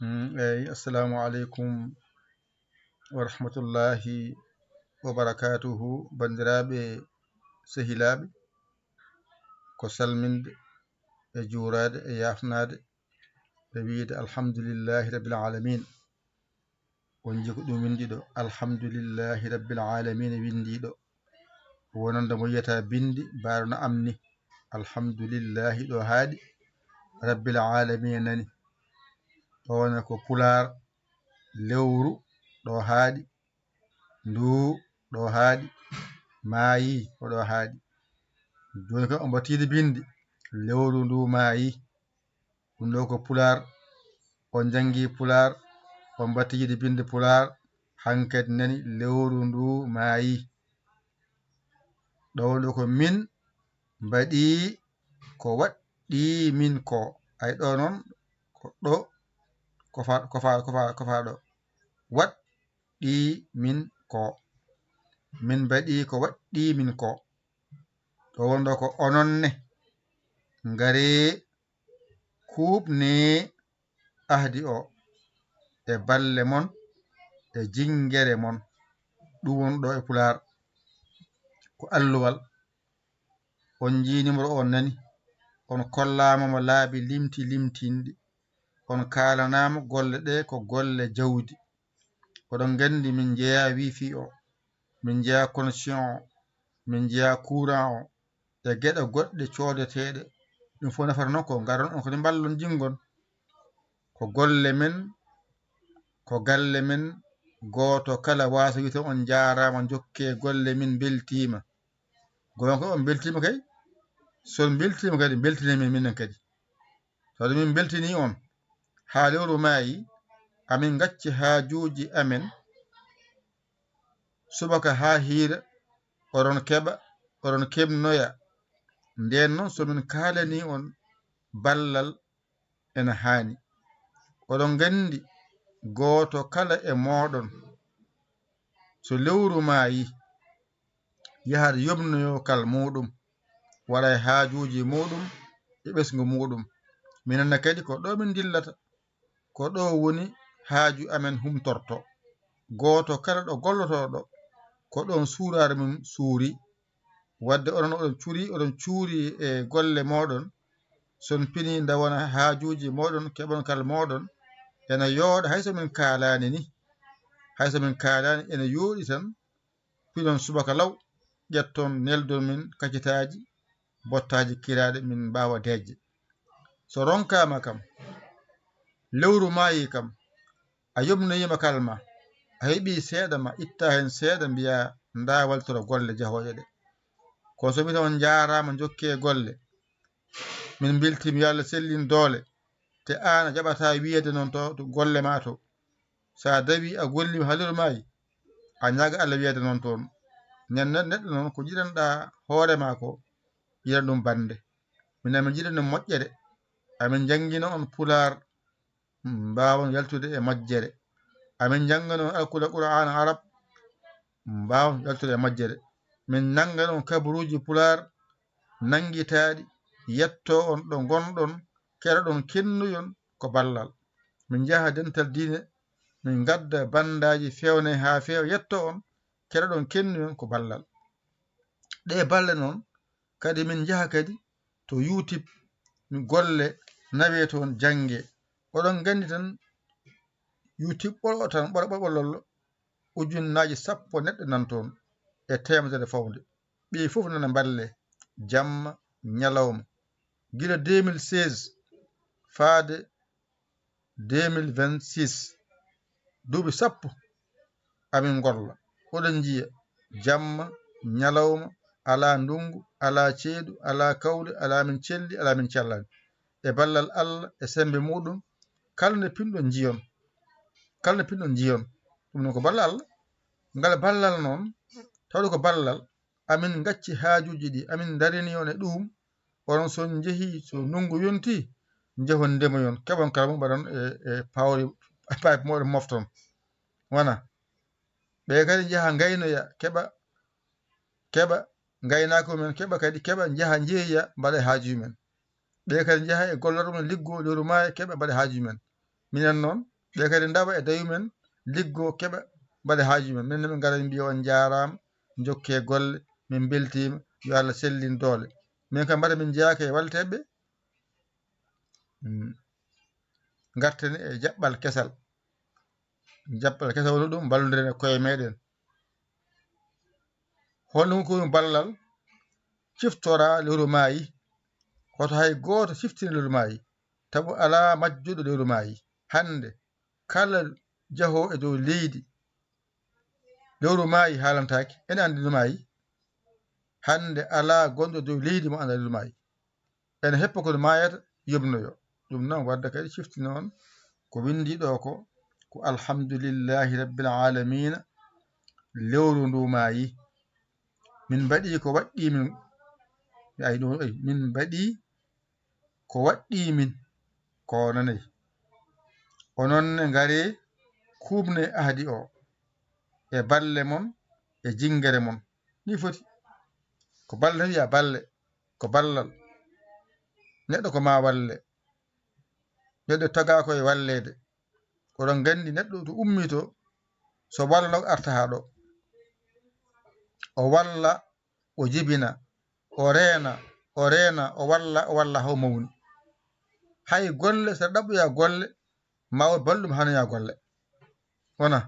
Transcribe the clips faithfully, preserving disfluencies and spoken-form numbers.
Mm, eyi, assalamu aleykum wa rahmatullahi wa barakatuhu, banndiraaɓe, sehilaaɓe. Ko salminde e juuraade e yaafnaade e wiyde alhamdulillahi rabbil alamin. On njii ko ɗum winndi ɗo, alhamdulillahi rabbil alamin winndi ɗo. Wonande mo yiyata binndi, mbaɗo no am ni. Alhamdulillahi ɗo haaɗi, rabbil alamin nani. Ɗo woni ko Pulaar, lewru ɗo haaɗi, ndu ɗo haaɗi, maayi ko ɗo haaɗi. Jooni kam on mbattiide binndi, lewru ndu maayi. Ɗum ɗo ko Pulaar, on njanngi Pulaar, on mbattiide binndi Pulaar, hankadi nani lewru ndu maayi. Ɗo woni ɗo ko min mbaɗi ko waɗɗi min ko. Ay ɗo noon ko ɗo, ko fa, ko fa, ko fa, ko fa ɗo. Waɗɗi min ko. Min mbaɗi ko waɗɗi min ko. Ɗo woni ɗo ko onon ne. Ngari kuuɓni ahdi o e balle mon e jingere mon. Ɗum woni ɗo e Pulaar. Ko alluwal. On njii numéro on nani. On kollaama mo laabi limti limtinɗi. On kaalanaama golle ɗe ko golle jawdi. Oɗon nganndi min njeyaa wifi o, min njeyaa connexion o, min njeyaa courant o, e geɗe goɗɗe coodeteeɗe. Ɗum fof nafata noon ko ngaron on kadi mballon jinngon. Ko golle men, ko galle men, gooto kala waasa wiide on njaaraama, njokkee golle, min mbeltiima. Goonga on mbeltiima kay, so on mbeltiima kadi, mbeltinee min minen kadi. Tawde min mbeltinii on, haa lewru maayi, amin ngacci haajuuji amen, subaka haa hiira, oɗon keɓa, oɗon keɓnoya. Ndeen noon, so min kaalanii on ballal ena haani. Oɗon nganndi, gooto kala e mooɗon, so lewru maayi, yahat yomnoyo kal muuɗum, waɗa e haajuuji muuɗum e ɓesngu muuɗum. Minen ne kadi ko ɗo min ndillata, ko ɗo woni haaju amen humtorto. Gooto kala ɗo gollotooɗo, ko ɗoon suuraare mum suuri. Wadde onon oɗon curi, oɗon cuuri e golle mooɗon, so on pinii ndawana haajuuji mooɗon, keɓon kal mooɗon, ena yooɗa hay so min kaalaani ni. Hay so min kaalaani, ena yooɗi tan, pinon subaka law, ƴetton, neldon min kacitaaji, bottaaji kiraaɗe, min mbaawa deeƴde. So ronkaama kam, lewru maayi kam, a yomnoyiima kal ma, a heɓii seeɗa ma, itta heen seeɗa, mbiyaa ndaa waltoro golle jahooje ɗe. Kono so wiyta on njaaraama, njokkee golle, min mbeltiima, yo Allah sellin doole, te aan a jaɓataa wiyeede noon to, to golle ma to. So a dawii a golliima haa lewru maayi, a ñaaga Allah wiyeede noon toon. Nen, nen, neɗɗo noon ko jiɗanɗaa hoore maa ko, yiɗan ɗum bannde. Minen amin njiɗani moƴƴere, amin njanngina on Pulaar, mbaawon yaltude e majjere. Amin njanngana on alkule Qur'aana Arab, mbaawon yaltude e majjere. Min nanngana on kabaruuji Pulaar, nanngitaaɗi, yettoo on ɗo ngonɗon, keɗoɗon kennuyon ko ballal. Min njaha dental diine, min ngadda banndaaji feewne haa feewa, yettoo on, keɗoɗon kennuyon ko ballal. Ɗee balle noon, kadi min njaha kadi to YouTube, min golle nawee toon, janngee. Oɗon nganndi tan, YouTube ɓolo tan, ɓolo, ɓolo, ɓolo, ujunnaaji sappo neɗɗo nan toon e teemedere fawde. Ɓe fof nana mballe jamma, ñalawma. Gila deux mille seize faade deux mille vingt-six, duuɓi sappo amin ngolla. Oɗon njiya jamma, ñalawma, alaa ndunngu, alaa ceeɗu, alaa kawle, alaa min celli, alaa min cellani. E ballal Allah, e semmbe muuɗum, kala nde pinɗon njiyon. Kala nde pinɗon njiyon. Ɗum noon ko ballal Allah. Ngal ballal noon, tawde ko ballal, amin ngacci haajuuji ɗi, amin ndarini on e ɗum, onon so on njehii, so ndunngu yontii, njehon ndemoyon, keɓon kala mum mbaɗon e, e pawri, pipe mooɗon mofton. Wona, ɓe kadi njaha ngaynoya, keɓa, keɓa ngaynaaka mumen, keɓa kadi, keɓa njaha njeeya, mbaɗa e haaju mumen. Ɓe kadi njaha e gollorɗe mumen, liggoo lewru maayo, keɓa mbaɗa e haaju mumen. Minen noon, ɓe kadi ndawa e dayu men, liggoo, keɓa, mbaɗa haaju men. Min ne min ngara, min mbiya on njaaraama, njokkee golle, min mbeltiima, yo Allah sellin doole. Min kam mbaɗa min njeyaaka e walteeɓe. Mm. Ngarten e jaɓɓal kesal. Jaɓɓal kesal woni ɗum, mballondiren e koye meɗen. Holno woni ko ɗum ballal? Ciftora lewru maayi. Hoto hay gooto ciftine lewru maayi. Tabu alaa majjuɗo lewru maayi. Hannde, kala jahoowo e dow leydi, lewru maayi haalantaake. Ene anndi no maayi. Hannde alaa gonɗo dow leydi mo anndaa lewru maayi. Ene heppa ko no maayata, yoɓnoyo. Ɗum noon, wadde kadi cifti noon, ko winndi ɗo ko, ko alhamdulillahi rabbil aalamiina, lewru ndu maayi. Min mbaɗi ko waɗɗii min, ay, ɗum, ay, min mbaɗi ko waɗɗii min, ko nanay. Onon ne ngaree, kuuɓnee ahadi o, e balle mon, e jinngere mon. Ni foti. Ko balle tan wiya balle, ko ballal. Neɗɗo ko maa walle. Neɗɗo tagaa ko e walleede. Oɗon nganndi neɗɗo to ummii to, so wallano arta haa ɗo. O walla, o jibina, o reena, o reena, o walla, o walla haa o mawni. Hay golle, so ɗaɓɓoyaa golle, ma o balɗum hanoyaa golle. Wona,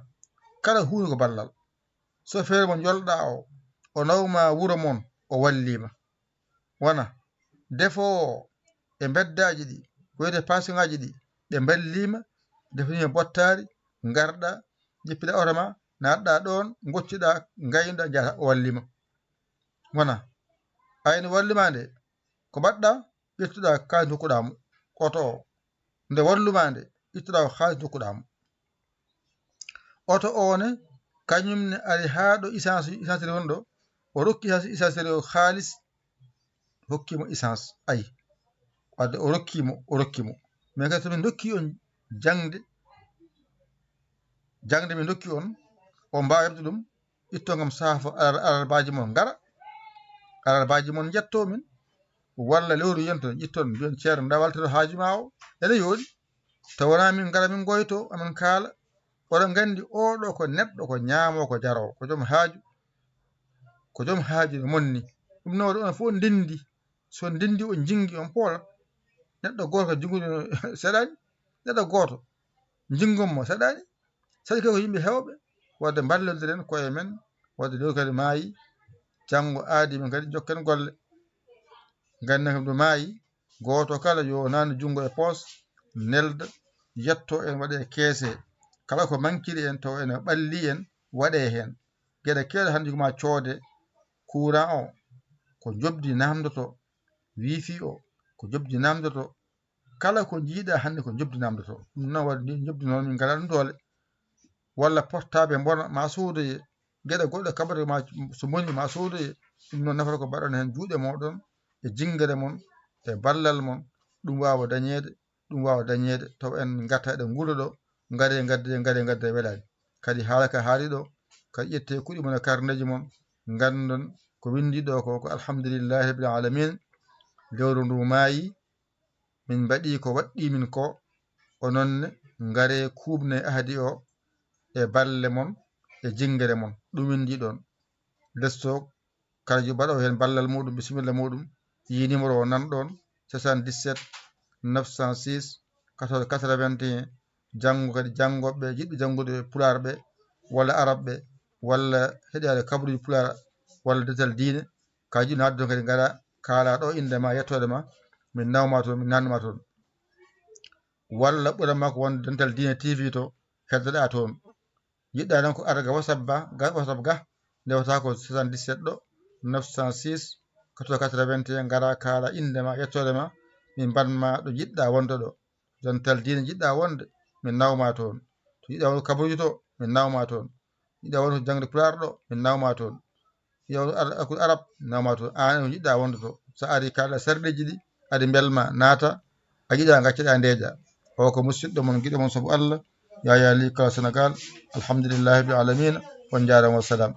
kala huunde ko ballal. So feere mo njolɗaa o, o nawma wuro mon, o walliima. Wona, defoowo o e mbeddaaji ɗi, ko wiyetee paasiŋaaji ɗi, ɓe mballiima, defaniima bottaari, ngarɗaa, jippiɗaa oto ma, naatɗaa ɗoon, ngoccuɗaa, ngaynuɗaa, njahataa, o walliima. Wona, ay no walliima nde, ko mbaɗɗaa? Ƴettuɗaa kaalis ndokkuɗaa mo oto o. Nde wallumaa nde, ittuɗaa ko kaalis ndokkuɗaa mo. Oto o ne, kañum ne ari haa ɗo essence, essence woni ɗo. O rokki essence, essence o kaalis, hokki mo essence. Ay, wadde o rokki mo, o rokki mo. Mais kadi so min ndokki on jaŋde, jaŋde min ndokki on, on mbaawa heɓde ɗum, itton kam saafa alar-, alarbaaji mon ngara. Alarbaaji mon njetto min. Walla lewru yento, itton, mbiyon, "Ceerno, nda waltoro haaju ma o." Ene yooɗi. Taw wonaa min ngara min ngoyto, amin kaala. Oɗon nganndi oɗo ko neɗɗo, ko ñaamo, ko jaro, ko joom haaju. Ko joom haaju no monni. Ɗum noon onon fof ndenndi. So ndenndi on jinngi on poolat. Neɗɗo gooto ko jinngude seɗaani. Neɗɗo gooto. Jinngom mo seɗaani. Saɗi kay ko yimɓe heewɓe, wadde mballondiren koye men, wadde lewru kadi maayi, janngo aadi men kadi njokken golle. Ngannden kam ɗo maayi, gooto kala yo naatnu junngo e poos, nelda, yetto en waɗe keese. Kala ko mankiri en taw ene ɓalli en, waɗe heen. Geɗe keewɗe hannde ko ma coode, courant o, ko njoɓdi naamndoto, wifi o, ko njoɓdi naamndoto, kala ko njiiɗaa hannde ko njoɓdi naamndoto. Ɗum noon waɗi ni njoɓdi noon min ngalaa ɗum doole. Walla portable mbona ma soodoye. Geɗe goɗɗe kaɓata ma so mboni ma soodoye. Ɗum noon nafata ko mbaɗon heen juuɗe mooɗon e jinngere mon e ballal mon. Ɗum waawa dañeede, ɗum waawa dañeede taw en ngata eɗen nguura ɗo. Ngaree ngadde, ngaree ngadde welaani. Kadi haala ka haali ɗo, kadi ƴettee kuɗi mon e karneeji mon. Nganndon ko winndi ɗo ko, ko alhamdulillahi rabbil alamin. Lewru ndu maayi, min mbaɗi ko waɗɗii min ko, onon ne ngaree kuuɓnee ahadi o e balle mon e jinngere mon. Ɗum winndi ɗoon. Lesto kala jo mbaɗo heen ballal muɗum, bisimilla muɗum, yi numéro o nan ɗoon, soixante-dix-sept neuf cent six quatorze quatre-vingt-un. Janngo kadi, janngooɓe, jiɗɓe janngude pulaar ɓe, walla arab ɓe, walla heɗaade kabaruuji pulaar, walla dental diine, ka jiɗɗo naatde toon kadi ngara kaala ɗo innde ma, yettoode ma, min nawma toon, min naatnuma toon. Walla ɓura ma ko wonde Dental Diine T V to, heddoɗaa toon. Jiɗɗaa noon ko ara ga WhatsApp ba, ga WhatsApp ga, ndewata ko soixante-dix-sept ɗo, neuf cent six, quatre-vingt-un, ngara kaala innde ma, yettoode ma, min mbaɗ ma ɗo jiɗɗaa wonde ɗo. Dental Diine jiɗɗaa wonde, min nawma toon. To jiɗɗaa wonde kabaruuji to, min nawma toon. Jiɗɗaa wonde ko jaŋde pulaar ɗo, min nawma toon. Jiɗɗaa wonde ar-, arkude arab, min nawma toon. Aan ko jiɗɗaa wonde to. So a ari kaala sarɗiiji ɗi, aɗa mbelma, naata, a yiɗaa ngaccaɗaa ndeeƴa. O ko musidɗo mon, giɗo mon sabu Allah, Yaya Ly Kala Sénégal. Alhamdulillahi rabbil alamina. On njaaraama, wassalam.